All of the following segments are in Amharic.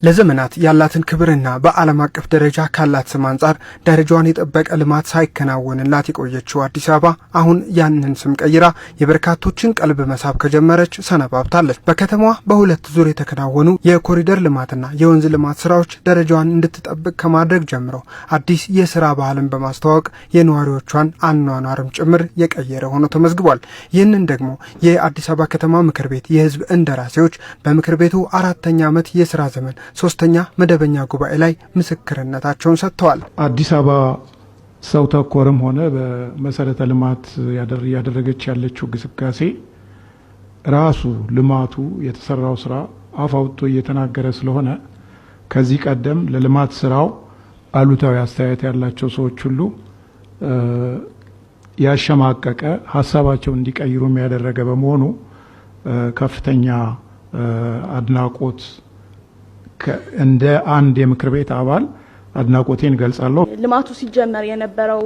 ለዘመናት ያላትን ክብርና በዓለም አቀፍ ደረጃ ካላት ስም አንጻር ደረጃዋን የጠበቀ ልማት ሳይከናወንላት የቆየችው አዲስ አበባ አሁን ያንን ስም ቀይራ የበርካቶችን ቀልብ መሳብ ከጀመረች ሰነባብታለች። በከተማዋ በሁለት ዙር የተከናወኑ የኮሪደር ልማትና የወንዝ ልማት ስራዎች ደረጃዋን እንድትጠብቅ ከማድረግ ጀምሮ አዲስ የስራ ባህልን በማስተዋወቅ የነዋሪዎቿን አኗኗርም ጭምር የቀየረ ሆኖ ተመዝግቧል። ይህንን ደግሞ የአዲስ አበባ ከተማ ምክር ቤት የህዝብ እንደራሴዎች በምክር ቤቱ አራተኛ ዓመት የስራ ዘመን ሶስተኛ መደበኛ ጉባኤ ላይ ምስክርነታቸውን ሰጥተዋል። አዲስ አበባ ሰው ተኮርም ሆነ በመሰረተ ልማት እያደረገች ያለችው ግስጋሴ ራሱ ልማቱ የተሰራው ስራ አፍ አውጥቶ እየተናገረ ስለሆነ ከዚህ ቀደም ለልማት ስራው አሉታዊ አስተያየት ያላቸው ሰዎች ሁሉ ያሸማቀቀ፣ ሀሳባቸው እንዲቀይሩ የሚያደረገ በመሆኑ ከፍተኛ አድናቆት እንደ አንድ የምክር ቤት አባል አድናቆቴን ገልጻለሁ። ልማቱ ሲጀመር የነበረው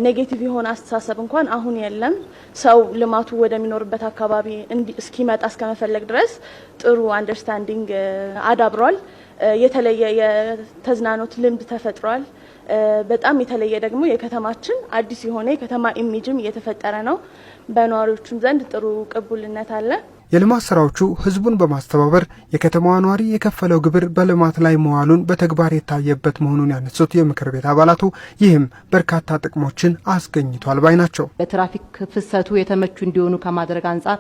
negative የሆነ አስተሳሰብ እንኳን አሁን የለም። ሰው ልማቱ ወደሚኖርበት አካባቢ እስኪመጣ እስከመፈለግ ድረስ ጥሩ understanding አዳብሯል። የተለየ የተዝናኖት ልምድ ተፈጥሯል። በጣም የተለየ ደግሞ የከተማችን አዲስ የሆነ የከተማ image ም እየተፈጠረ ነው። በነዋሪዎቹም ዘንድ ጥሩ ቅቡልነት አለ። የልማት ስራዎቹ ህዝቡን በማስተባበር የከተማዋ ነዋሪ የከፈለው ግብር በልማት ላይ መዋሉን በተግባር የታየበት መሆኑን ያነሱት የምክር ቤት አባላቱ ይህም በርካታ ጥቅሞችን አስገኝቷል ባይ ናቸው። ለትራፊክ ፍሰቱ የተመቹ እንዲሆኑ ከማድረግ አንጻር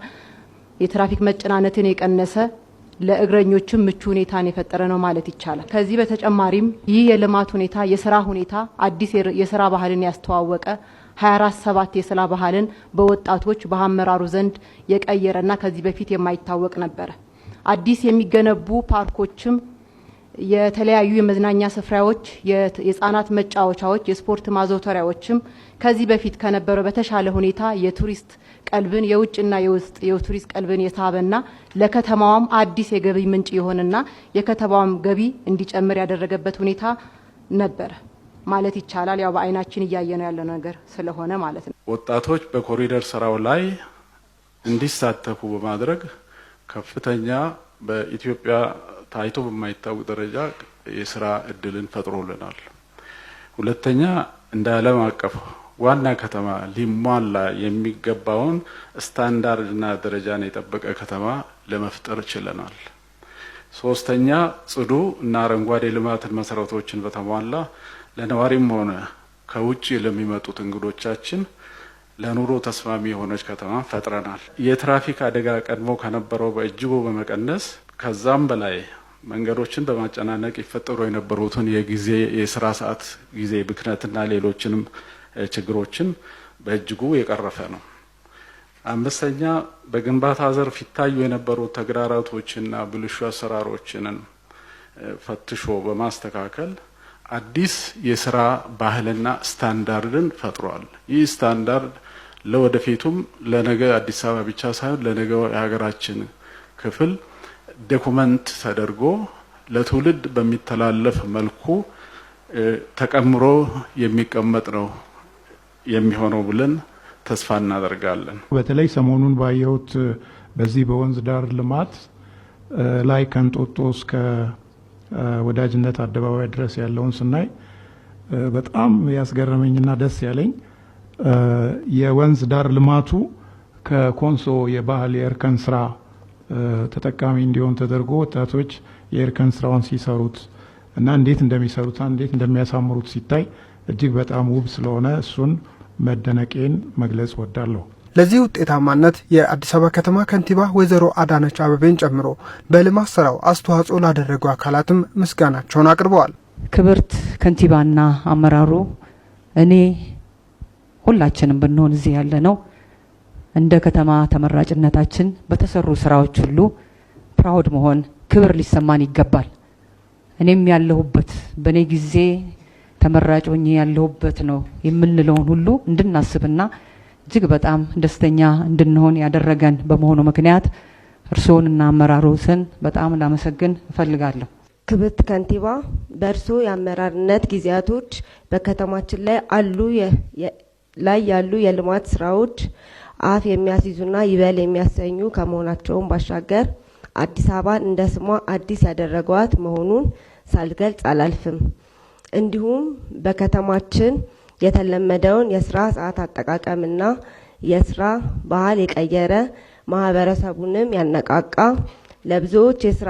የትራፊክ መጨናነትን የቀነሰ፣ ለእግረኞችም ምቹ ሁኔታን የፈጠረ ነው ማለት ይቻላል። ከዚህ በተጨማሪም ይህ የልማት ሁኔታ የስራ ሁኔታ አዲስ የስራ ባህልን ያስተዋወቀ፣ 24/7 የስራ ባህልን በወጣቶች በአመራሩ ዘንድ የቀየረና ከዚህ በፊት የማይታወቅ ነበረ። አዲስ የሚገነቡ ፓርኮችም የተለያዩ የመዝናኛ ስፍራዎች፣ የህጻናት መጫወቻዎች፣ የስፖርት ማዘውተሪያዎችም ከዚህ በፊት ከነበረው በተሻለ ሁኔታ የቱሪስት ቀልብን፣ የውጭና የውስጥ የቱሪስት ቀልብን የሳበና ለከተማዋም አዲስ የገቢ ምንጭ የሆነና የከተማዋም ገቢ እንዲጨምር ያደረገበት ሁኔታ ነበረ ማለት ይቻላል። ያው በአይናችን እያየነው ያለው ነገር ስለሆነ ማለት ነው። ወጣቶች በኮሪደር ስራው ላይ እንዲሳተፉ በማድረግ ከፍተኛ በኢትዮጵያ ታይቶ በማይታወቅ ደረጃ የስራ እድልን ፈጥሮልናል። ሁለተኛ፣ እንደ ዓለም አቀፍ ዋና ከተማ ሊሟላ የሚገባውን ስታንዳርድና ደረጃን የጠበቀ ከተማ ለመፍጠር ችለናል። ሶስተኛ፣ ጽዱ እና አረንጓዴ ልማትን መሰረቶችን በተሟላ ለነዋሪም ሆነ ከውጭ ለሚመጡት እንግዶቻችን ለኑሮ ተስማሚ የሆነች ከተማ ፈጥረናል። የትራፊክ አደጋ ቀድሞ ከነበረው በእጅጉ በመቀነስ ከዛም በላይ መንገዶችን በማጨናነቅ ይፈጠሩ የነበሩትን የጊዜ፣ የስራ ሰዓት ጊዜ ብክነትና ሌሎችንም ችግሮችን በእጅጉ የቀረፈ ነው። አምስተኛ፣ በግንባታ ዘርፍ ይታዩ የነበሩ ተግዳሮቶችና ብልሹ አሰራሮችንን ፈትሾ በማስተካከል አዲስ የስራ ባህልና ስታንዳርድን ፈጥሯል። ይህ ስታንዳርድ ለወደፊቱም ለነገ አዲስ አበባ ብቻ ሳይሆን ለነገ የሀገራችን ክፍል document ተደርጎ ለትውልድ በሚተላለፍ መልኩ ተቀምሮ የሚቀመጥ ነው የሚሆነው ብለን ተስፋ እናደርጋለን። በተለይ ሰሞኑን ባየሁት በዚህ በወንዝ ዳር ልማት ላይ ከእንጦጦ እስከ ወዳጅነት አደባባይ ድረስ ያለውን ስናይ በጣም ያስገረመኝና ደስ ያለኝ የወንዝ ዳር ልማቱ ከኮንሶ የባህል የእርከን ስራ ተጠቃሚ እንዲሆን ተደርጎ ወጣቶች የእርከን ስራውን ሲሰሩት እና እንዴት እንደሚሰሩት፣ እንዴት እንደሚያሳምሩት ሲታይ እጅግ በጣም ውብ ስለሆነ እሱን መደነቄን መግለጽ እወዳለሁ። ለዚህ ውጤታማነት የአዲስ አበባ ከተማ ከንቲባ ወይዘሮ አዳነች አበቤን ጨምሮ በልማት ስራው አስተዋጽኦ ላደረጉ አካላትም ምስጋናቸውን አቅርበዋል። ክብርት ከንቲባና አመራሩ፣ እኔ፣ ሁላችንም ብንሆን እዚህ ያለ ነው እንደ ከተማ ተመራጭነታችን በተሰሩ ስራዎች ሁሉ proud መሆን፣ ክብር ሊሰማን ይገባል። እኔም ያለሁበት፣ በእኔ ጊዜ ተመራጭ ሆኜ ያለሁበት ነው የምንለውን ሁሉ እንድናስብና እጅግ በጣም ደስተኛ እንድንሆን ያደረገን በመሆኑ ምክንያት እርስዎንና አመራሮትን በጣም ላመሰግን እፈልጋለሁ። ክብርት ከንቲባ፣ በእርስዎ የአመራርነት ጊዜያቶች በከተማችን ላይ ያሉ የልማት ስራዎች አፍ የሚያስይዙና ይበል የሚያሰኙ ከመሆናቸውም ባሻገር አዲስ አበባን እንደ ስሟ አዲስ ያደረጓት መሆኑን ሳልገልጽ አላልፍም። እንዲሁም በከተማችን የተለመደውን የስራ ሰዓት አጠቃቀምና የስራ ባህል የቀየረ፣ ማህበረሰቡንም ያነቃቃ፣ ለብዙዎች የስራ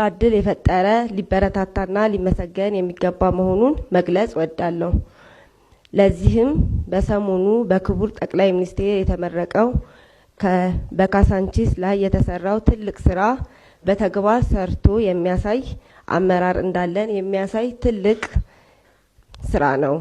እድል የፈጠረ ሊበረታታና ሊመሰገን የሚገባ መሆኑን መግለጽ እወዳለሁ። ለዚህም በሰሞኑ በክቡር ጠቅላይ ሚኒስትር የተመረቀው በካሳንቺስ ላይ የተሰራው ትልቅ ስራ በተግባር ሰርቶ የሚያሳይ አመራር እንዳለን የሚያሳይ ትልቅ ስራ ነው።